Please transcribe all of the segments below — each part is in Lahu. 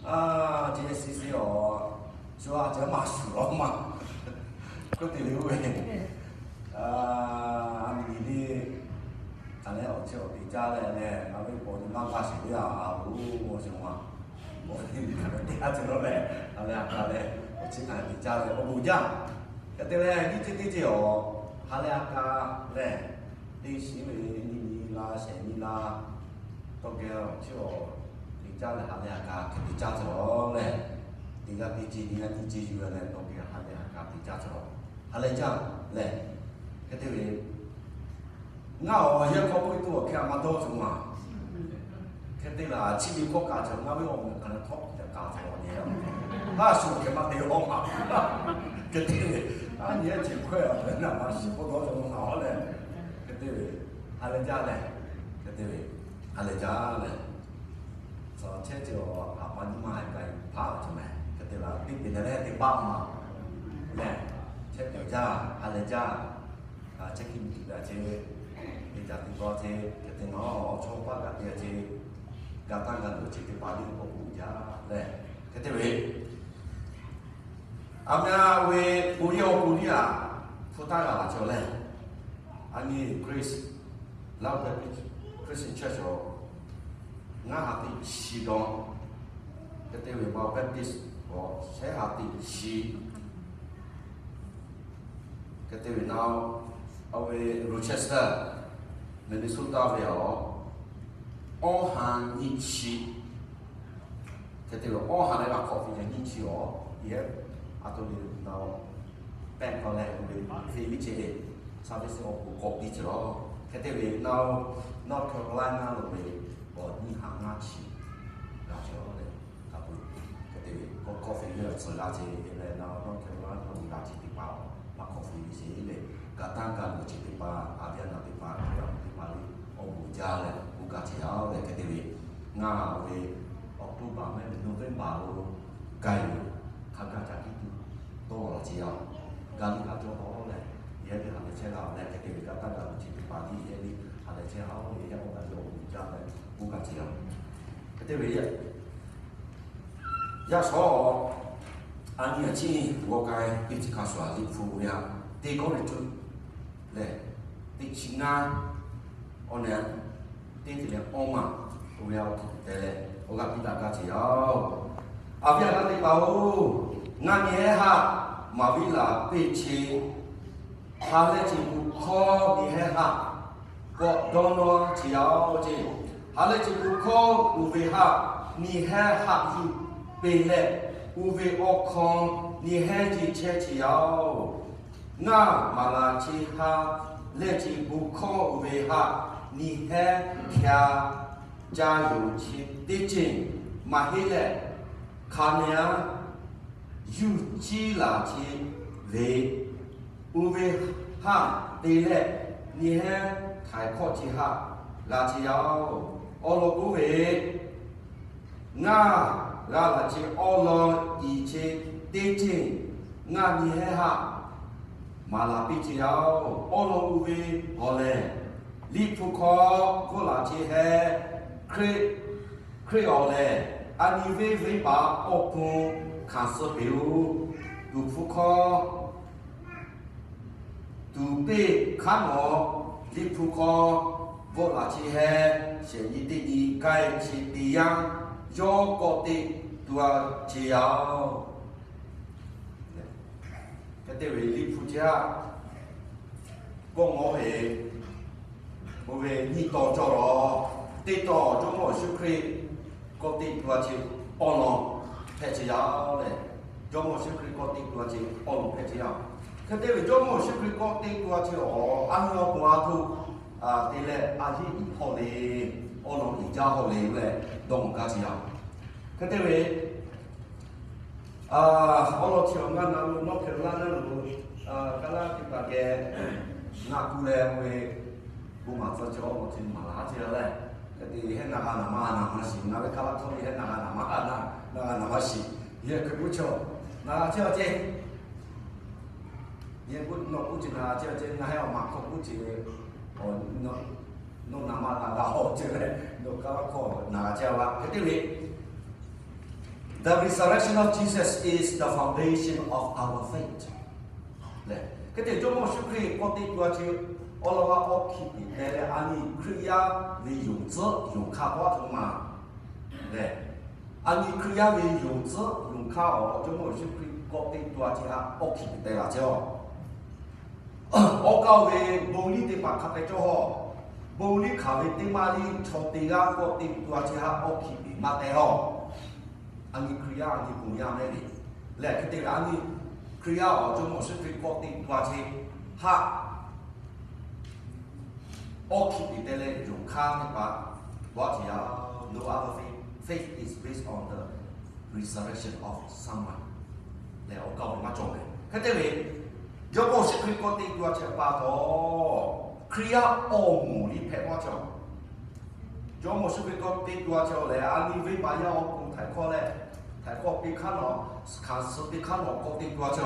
A, chi sisi awˬ, shu a ceh maˇ shuˍ law maˇ k'oˆ te ve oˇ ve, a, a miˬ miˬ le, a leh awˬ chi awˬ te caˇ leh leh, a ve paw nyi maˇ g'a sheˍ ve a, a lo, awˬ shawˍ ma, awˬ te a ceh lawˬ leh, a leh a ka leh, awˬ chi hk'aˬ te caˇ leh awˬ bon jaˇ. Hk'e te leh nyiˇ ceuˬ teˇ ceuˬ awˬ, ha leh a ka leh, teˇ shiˍ ve nyiˇ nyi la shehˍ nyi la, tawˇ geh awˬ chi awˬ te caˇ leh ha leh a ka hk'e te caˇ ceh lawˬ leh, teˇ g'aˇ teˇ ceuˬ nyiˇ g'aˇ teˇ ceuˬ yuˬ leh tawˇ geh ha leh a ka te caˇ ceh lawˬ. Ha leh jaˇ leh, hk'e te ve, ngaˬ awˬ yehˇ hk'aw k'oˆ ve tuˬ awˬ hk'e a maˇ dawˇ cawˬ maˬ. Hk'e te laˬ, chi ve hkawˇ kaꞈ cawˬ ngaˬ ve awˬ meh hk'aˬ leh htawˇ kaꞈ cawˬ awˬ nyi a, maˇ shuˍ hk'e maˇ te awˬ maˬ. Hk'e te ve, a nyi ehˉ chi hkawˇ a ve naˬ maˇ shiˍ k'oˆ dawˇ cawˬ maˬ leh, hk'e te ve, ha leh jaˇ leh, hk'e te ve, ha leh jaˇ leh, tcuh chehˇ ceh awˬ haˍ pa nyiˇ maˇ haiˬ k'ai hpaˇ cawˬ meh. Hk'e te laˬ, teˇ pehˍ leh teˇ baˆ maˬ leh, chehˇ cawˬ jaˇ, ha leh jaˇ. Chehˇ kiˇ miˬ tiꞈ ve a ceh, teˇ caꞈ teˇ g'awˇ ceh, hk'e te nawˬ chaw paˆ kaꞈ te a ceh, ga taˇ ga luˬ ceh teˇ hpaˍ liˇ k'awꞈ k'oˆ jaˇ leh, hk'e te ve, a meh ve bon yehˇ awˬ pon liˇ a, hpu taˇ g'a laˬ cawˬ leh, a nyi Grace, Love Baptist Christian Church awˬ ngaˇ ha teˇ chi dawˇ, hk'e te ve Baptist awˬ shehˉ ha teˇ chi, hk'e te ve naw, a ve Rochester, Minnesota ve awˬ awˇ ha nyiˇ chi, hk'e te ve awˇ ha leh g'a hk'awꞈ ve nyiˇ chi awˬ yehˉ, a to le naw, pehˆ k'aw leh ve hk'e ve ceh, service awˬ k'oˍ k'awꞈ piˇ ceh lawˬ. Hk'e te ve naw, North Carolina lo ve awˬ nyiˇ ha ngaˇ chi g'a ceh lawˬ leh, ka pu, hk'e te ve k'awꞈ hk'awꞈ ve leh tcuh g'a ceh leh naw, North Carolina lo g'a ceh teˇ hpaˍ, maˇ hk'awꞈ ve ve ceh leh, ga taˇ ga luˬ ceh teˇ hpaˍ, a viˉ a naˬ teˇ hpaˍ, Hkriꞈ yaˇ teˇ hpaˍ le, awˬ bon jaˇ leh k'oˆ g'a ceh yaˇ leh, hk'e te ve, ngaˬ ve October mehˆ ve November lo k'ai ve, hk'a gaˬ ca tiˉ tuˬ tawˇ laˬ ceh yaˇ, ga liˇ kaꞈ cawˇ hawˉ leh, yehˇ ve ha leh chehˇ g'a leh, hk'e te ve ga taˇ ga luˬ ceh teˇ hpaˍ liˇ yehˇ ve ha leh chehˇ hawˉ ve yehˇ k'awꞈ gaˬ ve awˬ bon jaˇ leh k'oˆ g'a ceh yaˇ. Hk'e te ve yaˇ shawˉ a nyi a ciˉ g'awˇ k'ai teˇ chi hk'a shuˍ a liꞈ hpu ve a, teˇ kawˇ ve tuˬ lehˬ, teˇ chi ngaˇ, awˬ nehˬ teˇ te leh awˇ maˬ, oˇ ve a awˬ hk'e te leh awˬ g'aˇ piˇ daꞈ gaˇ ceh yaˇ-oˬ. A viˉ a naˬ teˇ hpaˍ-oˬ, ngaˬ nyi hehˉ haˆ maˍ viˉ laˬ piˇ chi, ha leh ceˬ kuˬ hkawˇ nyi hehˉ haˆ k'awꞈ dawˇ nawˇ ceh yaˇ-oˬ ceˇ. Ha leh ceˬ kuˬ hkawˇ uˬ ve haˆ nyi hehˉ haˆ yuˬ peˬ leh, uˬ ve awˬ hk'aw nyi hehˉ ce chehˇ ceh yaˇ-oˬ. Ngaˬ maˍ laˬ chi ha leh ceˬ kuˬ hkawˇ uˬ ve haˆ nyi hehˉ hkeh ca yonˍ chi teˇ ceuˬ maˇ heˆ leh, hk'a nyi a yuˬ ciˇ laˬ ce ve, uˬ ve haˆ te leh nyi hehˉ htaiˍ hkawˇ ce haˆ g'a ceh yaˇ-oˬ. Awˬ lawn k'oˆ ve, ngaˬ g'a laˬ ce awˬ lawn iˍ ce teˇ ceuˬ ngaˬ nyi hehˉ haˆ maˍ laˬ piˇ ceh yaˇ-oˬ. Awˬ lawn uˬ ve hawˬ lehˬ, Liꞈ hpu hk'aw bvuhˆ laˬ ce heh, Hkriꞈ, Hkriꞈ awˬ lehˬ a nyi venˇ venˇ baˆ awˬ pon hkanˍ suh peˬ-oˬ. Tuˍ hpu hk'aw tuˍ peˇ hkanˉ nawˬ, Liꞈ hpu hk'aw bvuhˆ laˬ ce heh, shehˍ nyi teˇ nyi k'ai ce teˇ yanˇ, yawˇ kawˆ teˇ tu a ce yaˇ-oˬ. Hk'e te ve Liꞈ hpu ce haˆ kawˆ mawˇ ve, oˇ ve nyiˇ taw cawˇ lawˬ, teˇ taw Jawˇmawˇ Yeˍsuˆ Hkriꞈ kawˆ teˇ tu a ce awˬ lawn hpehꞈ ce yaˇ lehˬ, Jawˇmawˇ Yeˍsuˆ Hkriꞈ kawˆ teˇ tu a ce awˬ lawn hpehꞈ ce yaˇ. Hk'e te ve Jawˇmawˇ Yeˍsuˆ Hkriꞈ kawˆ teˇ tu a ce awˬ a nyi awˬ pon a htoꞈ te leh a yeˇ iˍ hawˆ le, awˬ lawn iˍ jaˇ hawˆ le leh dawˇ mawˬ gaˇ ce yaˇ. Hk'e te ve awˬ lawn chi awˬ ngaˇ na lo North Carolina lo, Kaˉlaˇ teˇ hpaˍ geh ngaˬ kuˬ leh ve, bon maˍ tcuh cawˬ awˬ lawn chi maˍ laˬ ce leh, hk'e te hehˉ na g'a naˍ ma naˍ ma shiˍ, ngaˬ ve Kaˉlaˇ hkawˇ ve hehˉ na g'a naˍ ma, na g'a naˍ ma shiˍ, yehˬ hkui k'oˆ chaw, na g'a ce awˬ ce yehˬ k'oˆ nawˬ k'oˆ ce na g'a ce awˬ ce, ngaˬ hehˉ awˬ maˍ hkawˇ k'oˆ ce ve, nawˬ naˍ ma na g'a hawˬ ce leh, nawˬ Kaˉlaˇ hkawˇ na g'a ce a la hk'e te ve, The resurrection of Jesus is the foundation of our faith. Lehˬ, hk'e te Jawˇmawˇ Yeˍsuˆ Hkriꞈ kawˆ teˇ tu a chi awˬ lawn g'a awˬ hkiˇ piˍ teh leh, a nyi Hkriꞈ yaˇ ve yonˍ tcuhˉ yonˍ hkanˇ paˆ htoꞈ ma lehˬ, a nyi Hkriꞈ yaˇ ve yonˍ tcuhˉ yonˍ hkanˇ awˬ Jawˇmawˇ Yeˍsuˆ Hkriꞈ kawˆ teˇ tu a chi htaꞈ awˬ hkiˇ piˍ teh laˬ chehˇ aˬ. Awˬ kaˍ ve bon liˇ teˇ hpaˍ hk'a hpehꞈ cawˇ hawˬ. Bon liˇ hkanˍ ve teˇ maˇ liˇ chaw teˇ g'aˇ kawˆ teˇ tu a chi htaꞈ awˬ hkiˇ piˍ maˇ teh hawˬ. A nyi Hkriꞈ yaˇ a nyi bon yaˇ mehˉ ve lehˬ, hk'e te ve a nyi Hkriꞈ yaˇ awˬ Jawˇmawˇ Yeˍsuˆ Hkriꞈ kawˆ teˇ tu a chi htaꞈ awˬ hkiˇ piˍ teh leh yonˍ hkanˇ teˇ hpaˍ g'aꞈ ce yaˇ. No other faith, faith is based on the resurrection of someone. Lehˬ, awˬ kaˍ ve maˇ cawˬ ve. Hk'e te ve Jawˇmawˇ Yeˍsuˆ Hkriꞈ kawˆ teˇ tu a chi pa taw, Hkriꞈ yaˇ awˬ moˍ liˇ hpehꞈ maˇ cawˬ. Jawˇmawˇ Yeˍsuˆ Hkriꞈ kawˆ teˇ tu a chi lehˬ, a nyi venˇbaˆ yaˇ awˬ pon htaiˍ hkawˇ leh, htaiˍ hkawˇ piˇ hk'aˇ nawˬ, hkanˍ suh piˇ hk'aˇ nawˬ kawˆ teˇ tu a chi,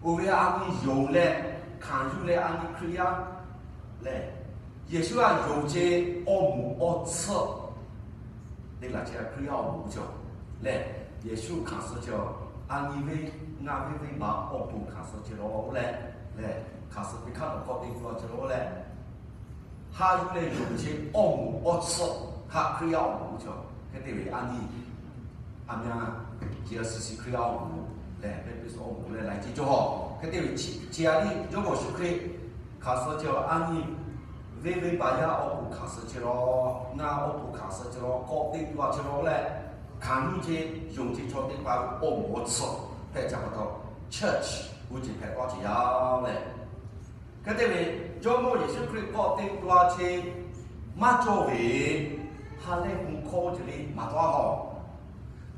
oˇ ve a nyi yonˍ leh hkanˍ yuˬ leh a nyi Hkriꞈ yaˇ lehˬ, Yeˍsuˆ htaꞈ yonˍ ce awˬ moˍ awˬ tsuhˇ te laˬ ce Hkriꞈ yaˇ awˬ moˍ cawˬ lehˬ, Yeˍsuˆ hkanˍ suh ce a nyi ve ngaˬ ve venˇbaˆ awˬ pon hkanˍ suh ce lawˬ leh, lehˬ hkanˍ suh piˇ hk'aˇ nawˬ kawˆ teˇ tu a chi lawˬ leh, ha yuˬ leh yonˍ ce awˬ moˍ awˬ tsuhˇ htaꞈ Hkriꞈ yaˇ awˬ moˍ cawˬ. Hk'e te ve a nyi a myaˇ G R C C Hkriꞈ yaˇ awˬ moˍ lehˬ, Baptist awˬ moˍ leh laiˉ ceuˬ cawˬ hawˬ. Hk'e te ve chi chi a liˇ Jawˇmawˇ Yeˍsuˆ Hkriꞈ hkanˍ suh ce a nyi venˇ venˇbaˆ yaˇ awˬ pon hkanˍ suh ce lawˬ, ngaˬ awˬ pon hkanˍ suh ce lawˬ, kawˆ teˇ tu a chi lawˬ leh, hkanˍ nyi ce yonˍ ce chaw teˇ hpaˍ awˬ moˍ awˬ tsuhˇ hpehꞈ ca pa taw, church g'uˇ ce hpehꞈ tawˇ ce yaˇ lehˬ, hk'e te ve Jawˇmawˇ Yeˍsuˆ Hkriꞈ kawˆ teˇ tu a chi maˇ cawˬ ve ha lehˬ bon hkawˇ ce liˇ maˇ tawˆ hawˬ.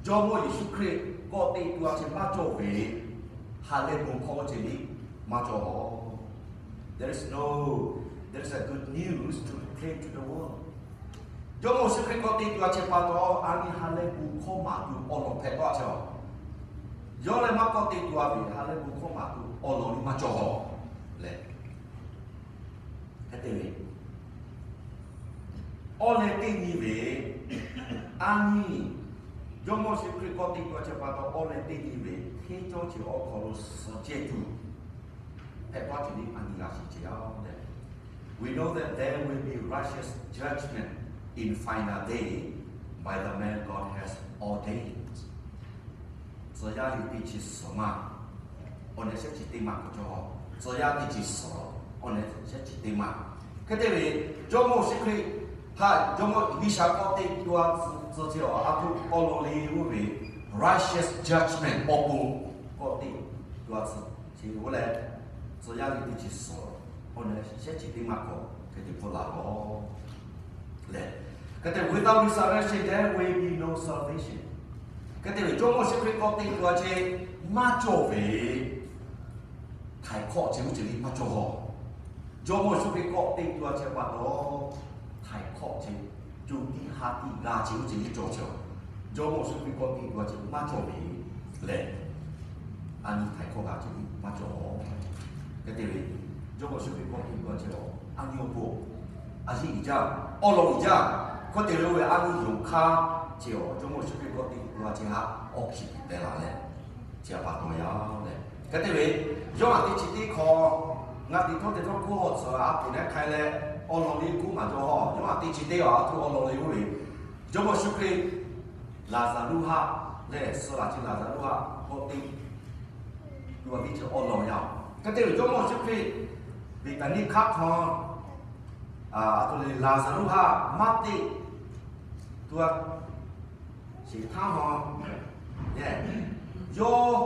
Jawˇmawˇ Yeˍsuˆ Hkriꞈ kawˆ teˇ tu a chi maˇ cawˬ ve ha lehˬ bon hkawˇ ce liˇ maˇ cawˬ hawˬ. There is no, there is a good news to proclaim to the world. Jawˇmawˇ Yeˍsuˆ Hkriꞈ kawˆ teˇ tu a chi pa taw, a nyi ha lehˬ bon hkawˇ maˍ tuˬ awˬ lawn hpehꞈ tawˆ a cawˬ. Yawˇ lehˬ maˇ kawˆ teˇ tu a ve ha lehˬ bon hkawˇ maˍ tuˬ awˬ lawn liˇ maˇ cawˬ hawˬ lehˬ, hk'e te ve awˬ leh teˇ nyi ve a nyi Jawˇmawˇ Yeˍsuˆ Hkriꞈ kawˆ teˇ tu a chi pa taw awˬ leh teˇ nyi ve hteˇ cawˇ ce awˬ hk'aw lo suhˍ ceh tuˬ hpehꞈ tawˇ ce liˇ a nyi g'a shiˍ ce yaˇ lehˬ, we know that there will be righteous judgment in final day by the man God has ordained. Tcuh yaˇ liꞈ teˇ chi suhˍ ma awˬ nehˬ shehˉ chi teˇ ma k'awꞈ cawˬ. Tcuh yaˇ teˇ chi suhˍ awˬ nehˬ shehˉ chi teˇ ma. Hk'e te ve Jawˇmawˇ Yeˍsuˆ Hkriꞈ htaꞈ Jawˇmawˇ G'uiˬsha kawˆ teˇ tu a tcuh ce awˬ a htoꞈ awˬ lawn le oˇ ve righteous judgment awˬ pon kawˆ teˇ tu a tcuh ce oˇ leh, tcuh yaˇ liꞈ teˇ chi suhˍ awˬ nehˬ shehˉ chi teˇ ma k'awꞈ hk'e te hpfuhˆ laˬ lawˬ lehˬ, hk'e te without resurrection there will be no salvation. Hk'e te ve Jawˇmawˇ Yeˍsuˆ Hkriꞈ kawˆ teˇ tu a ce maˇ cawˬ ve htaiˍ hkawˇ ce oˇ ce liˇ maˇ cawˬ hawˬ. Jawˇmawˇ Yeˍsuˆ Hkriꞈ kawˆ teˇ tu a chi pa taw htaiˍ hkawˇ ce co tiˉ ha tiˉ g'a ce oˇ ce liˇ cawˬ ce. Jawˇmawˇ Yeˍsuˆ Hkriꞈ kawˆ teˇ tu a chi maˇ cawˬ ve lehˬ, a nyi htaiˍ hkawˇ g'a ce liˇ maˇ cawˬ hawˬ. Hk'e te ve Jawˇmawˇ Yeˍsuˆ Hkriꞈ kawˆ teˇ tu a chi a nyi awˬ pon a yeˇ uiˍ jaˇ, awˬ lawn uiˍ jaˇ. Hk'e te ve oˇ ve a nyi yonˍ hkanˇ ce awˬ Jawˇmawˇ Yeˍsuˆ Hkriꞈ kawˆ teˇ tu a chi htaꞈ awˬ hkiˇ piˍ teh laˬ leh, chi a pa taw yaˇ lehˬ, hk'e te ve Yoˇhanˬ teˇ chi teˇ hkawꞈ ngaˬ teꞈ htawˇ teꞈ htawˇ k'oˆ hawˬ tcuhˍ a poˍ nehˉ hk'ai leh awˬ lawn le k'oˆ maˍ jaw hawˬ. Yoˇhanˬ teˇ chi teˇ awˬ a htoꞈ awˬ lawn le oˇ ve Jawˇmawˇ Yeˍsuˆ Hkriꞈ Laˍzaˍruˆ haˆ lehˬ, suh laˬ ce Laˍzaˍruˆ haˆ kawˆ teˇ tu a viˉ chi awˬ lawn yaˇ. Hk'e te ve Jawˇmawˇ Yeˍsuˆ Hkriꞈ Beˍtaˍniˆ hk'aˆ hk'aw a htoꞈ le Laˍzaˍruˆ haˆ maˇ teꞈ tu a sheˍ htaˇ hawˬ lehˬ, yawˇ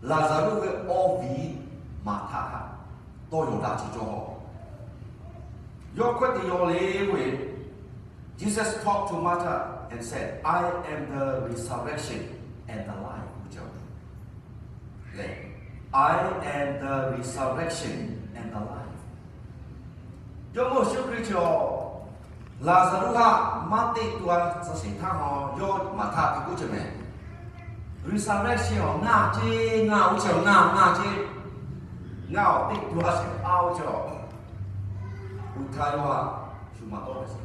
Laˍzaˍruˆ ve awˬ viˉ Maˍhtaˆ htaꞈ tawˇ yaw daꞈ ce cawˇ hawˬ. Yawˇ hkawehˇ te yaw le ve, Jesus talked to Martha and said, I am the resurrection and the life. Lehˬ, I am the resurrection and the life. Jawˇmawˇ Yeˍsuˆ Hkriꞈ chi awˬ Laˍzaˍruˆ haˆ maˇ teꞈ tu a tcuh sheˍ htaˇ hawˬ yawˇ Maˍhtaˆ te k'oˆ ce mehˍ. Resurrection awˬ ngaˇ ce, ngaˇ oˇ chi awˬ ngaˇ ngaˇ ce, ngaˇ awˬ teꞈ tu a sheˍ a oˇ chi awˬ, uiˍ htaˇ yawˇ a shu maˍ tawˆ ve sheˍ.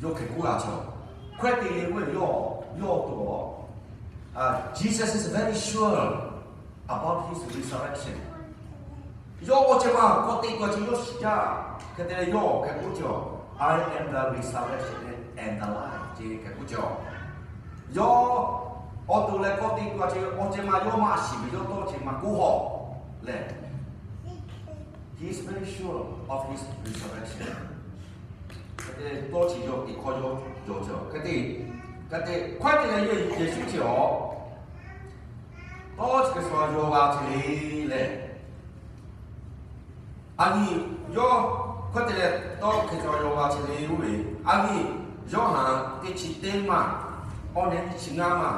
Yawˇ hk'e k'oˆ g'a chaw, hkawehˇ te le k'oˆ ve yawˇ, yawˇ to awˬ Jesus is very sure about his resurrection. Yawˇ awˬ ceh ma kawˆ teˇ to a chi yawˇ shiˍ jaˇ. Hk'e te leh yawˇ hk'e k'oˆ ce, I am the resurrection and the life ce hk'e k'oˆ ce. Yawˇ awˬ to leh kawˆ teˇ to a chi awˬ ceh ma yawˇ maˇ shiˍ ve yawˇ tawˇ chi maˇ k'oˆ haw lehˬ, he is very sure of his resurrection. Hk'e te tawˇ chi yawˇ teꞈ hkawˇ yawˇ cawˬ ce. Hk'e te, hk'e te hkawehˇ te leh yawˇ Yeˍsuˆ ce a, tawˇ chi hk'e shuˍ yawˇ g'a ce le lehˬ, a nyi, yawˇ hkawehˇ te leh tawˇ hk'e shuˍ yawˇ g'a ce le oˇ ve, a nyi, Yoˇhanˬ teˇ chi teˇ maˬ, awˬ nehˬ nyiˇ chi ngaˇ maˬ,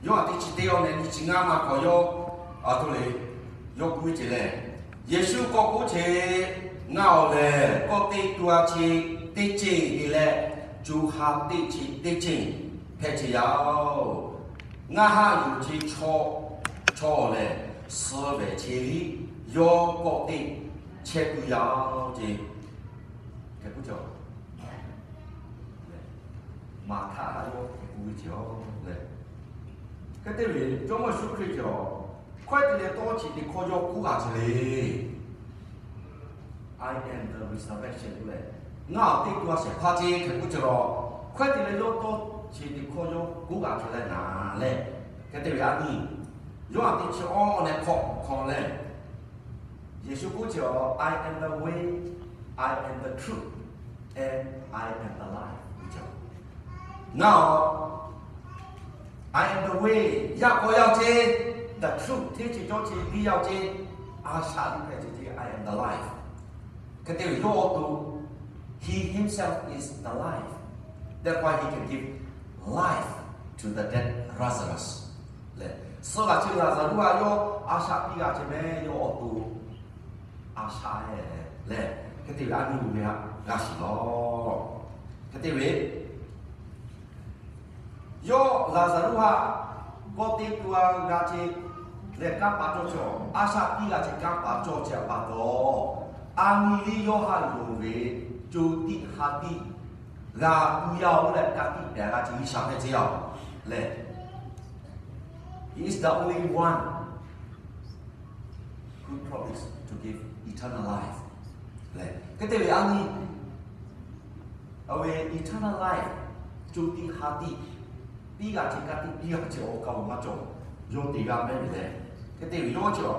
Yoˇhanˬ teˇ chi teˇ awˬ nehˬ nyiˇ chi ngaˇ maˬ hk'aw yawˇ, a to le, yawˇ k'oˆ ve ce lehˬ, Yeˍsuˆ k'awꞈ k'oˆ ce, Ngaˬ awˬ lehˬ kawˆ teˇ to a chi teˇ ceuˬ te leh, co ha teˇ chi teˇ ceuˬ hpehꞈ ce yaˇ-oˬ. Ngaˬ haꞈ yuˬ ce chaw, chaw lehˬ suh vehˬ che liˇ yawˇ kawˆ teˇ chehˇ tuˬ yaˇ-oˬ ce. Hk'e k'oˆ ce. Maˍhtaˆ haꞈ yawˇ hk'e k'oˆ ve ce a lehˬ, hk'e te ve Jawˇmawˇ Yeˍsuˆ Hkriꞈ ce a, hkawehˇ te leh tawˇ chi teꞈ hkawˇ yawˇ k'oˆ g'a ce le. I am the resurrection k'oˆ leh, ngaˬ awˬ teˇ to a shehˍ hpaˇ ce hk'e k'oˆ ce la. Hkawehˇ te leh yawˇ tawˇ chi teꞈ hkawˇ yawˇ k'oˆ g'a ce leh naˍ lehˬ, hk'e te ve a nyi, Yoˇhanˬ teˇ chi awˬ nehˬ hk'awꞈ hk'aw lehˬ, Yeˍsuˆ k'oˆ ce a, I am the way, I am the truth, and I am the life. Ngaˬ awˬ, I am the way, yaˇ k'aw yaˇ ce, the truth, hteˇ chi cawˇ ce liˇ yaˇ ce, a shaꞈ liˇ hpehꞈ ce ce, I am the life. Hk'e te ve yawˇ awˬ to, he himself is the life. That's why he can give life to the dead Lazarus lehˬ, suh g'a ce Laˍzaˍruˆ haꞈ yawˇ a shaꞈ piˇ g'a ce meh yawˇ awˬ to a shaꞈ lehˬ, hk'e te ve a nyi ve htaꞈ g'a shiˍ lawˬ. Hk'e te ve, yawˇ Laˍzaˍruˆ haꞈ kawˆ teˇ to a g'a ce leh kanˉ paˍ cawˇ ce a, a shaꞈ piˇ g'a ce kanˉ paˍ cawˇ ce a pa taw, a nyi liˇ yawˇ haꞈ yonˍ ve co tiˆ ha tiˆ g'a tuˬ yaˇ-oˬ leh ka tiꞈ pehˬ g'a ce G'uiˬsha hpehꞈ ce yaˇ-oˬ lehˬ, he is the only one who promised to give eternal life lehˬ, hk'e te ve a nyi, a ve eternal life, co tiˆ ha tiˆ piˇ g'a ce ka tiꞈ piˇ g'a ce awˬ kaꞈ awˬ maˇ cawˬ, yawˇ te g'a mehˉ ve lehˬ, hk'e te ve yawˇ ce a,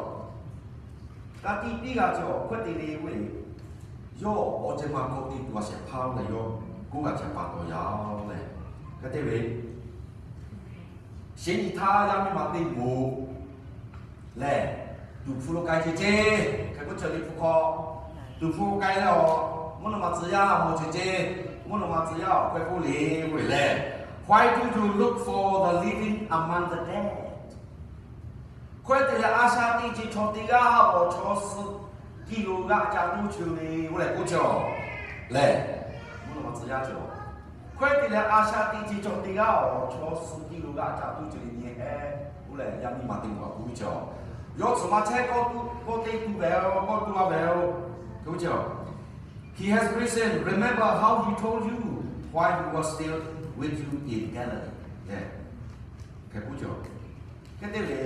ka tiꞈ piˇ g'a ce awˬ hkawehˇ te le k'oˆ ve, yawˇ awˬ ceh ma kawˆ teˇ to a shehˍ hpaˇ leh yawˇ k'oˆ g'a ce pa taw yaˇ lehˬ, hk'e te ve Sheˍ nyi htaˇ yaˇ miˇ ma teˇ moˍ lehˬ, tuˍ hpu lo k'ai ce ce, hk'e k'oˆ ce Liꞈ hpu hk'aw, tuˍ hpu lo k'ai leh a, mvuhˇ naw ma tcuh yaˇ mawˬ ce ce, mvuhˇ naw ma tcuh yaˇ awˬ hkawehˇ k'oˆ le k'oˆ ve lehˬ, Why do you look for the living among the dead? Hkawehˇ te leh a shaꞈ teˇ ce chaw teˇ g'aˇ awˬ chaw suh kiˇ lo g'aꞈ ca toˇ cheu ve k'oˆ leh k'oˆ ce a lehˬ, mvuhˇ naw ma tcuh yaˇ ce a, hkawehˇ te leh a shaꞈ teˇ ce chaw teˇ g'aˇ awˬ chaw suh kiˇ lo g'aꞈ ca toˇ cheu ve nyi hehˉ k'oˆ leh yaˇ miˇ ma teˇ moˍ a k'oˆ ve ce a, yawˇ tcuhˍ ma chehˇ kawˆ teˇ tu ve, kawˆ tu a ve, k'oˆ ce a, He has risen. Remember how he told you while he was still with you in Galilee. Hk'e k'oˆ ce a, hk'e te ve,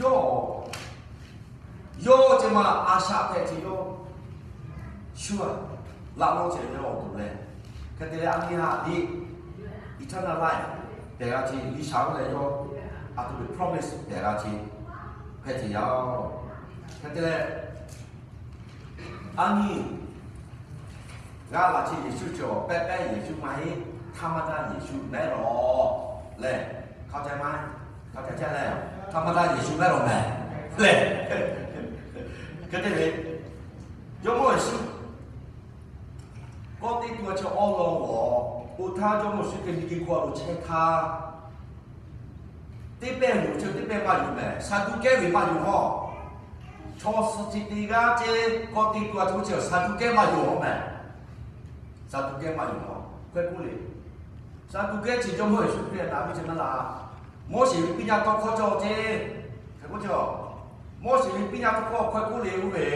yawˇ yawˇ ceh ma a shaꞈ hpehꞈ ce yawˇ shu a laꞈ law ce ve yawˇ awˬ to lehˬ, hk'e te leh a nyi haꞈ liˇ eternal life pehˬ g'a ce G'uiˬsha oˇ leh yawˇ a to ve promise pehˬ g'a ce hpehꞈ ce yaˇ-oˬ. Hk'e te leh a nyi g'a laˬ ce Yeˍsuˆ cawˬ pehˇ pehˇ Yeˍsuˆ maˇ heˆ, hk'a ma daˇ Yeˍsuˆ mehˉ lawˬ lehˬ, hk'a ca maˇ, hk'a ca caˇ lehˬ, hk'a ma daˇ Yeˍsuˆ mehˉ lawˬ mehˍ lehˬ, hk'e te ve, Jawˇmawˇ Yeˍsuˆ kawˆ teˇ tu a chi awˉ lawn g'awˬ, oˇ htaˇ Jawˇmawˇ Yeˍsuˆ Hkriꞈ miˬguiˬ hk'oˆ a lo chehˇ htaˇ, teˇ pehˇ yoˬ ce, teˇ pehˇ maˇ yoˬ mehˍ. Saˍduˆkehˇ ve maˇ yoˬ hawˇ. Chaw suh ce teˇ g'aˇ ce kawˆ teˇ tu a chi Saˍduˆkehˇ maˇ yoˬ hawˇ mehˍ. Saˍduˆkehˇ maˇ yoˬ hawˇ hkawehˇ k'oˆ le. Saˍduˆkehˇ chi Jawˇmawˇ Yeˍsuˆ Hkriꞈ htaꞈ viˇ ce maˇ la. Moˉseˍ ve piˇ nyaˇ tawˇ hkawˇ cawˇ ce, hk'e k'oˆ ce a, Moˉseˍ ve piˇ nyaˇ tawˇ hkawˇ hkawehˇ k'oˆ le oˇ ve,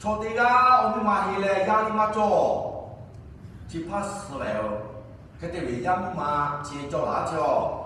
chaw teˇ g'aˇ awˬ miˇ ma heˍ leh yaˇ liˇ maˇ cawˬ. Chi hpaˇ suh lehˬ, hk'e te ve yaˇ miˇ ma ce cawˬ laˇ ce a.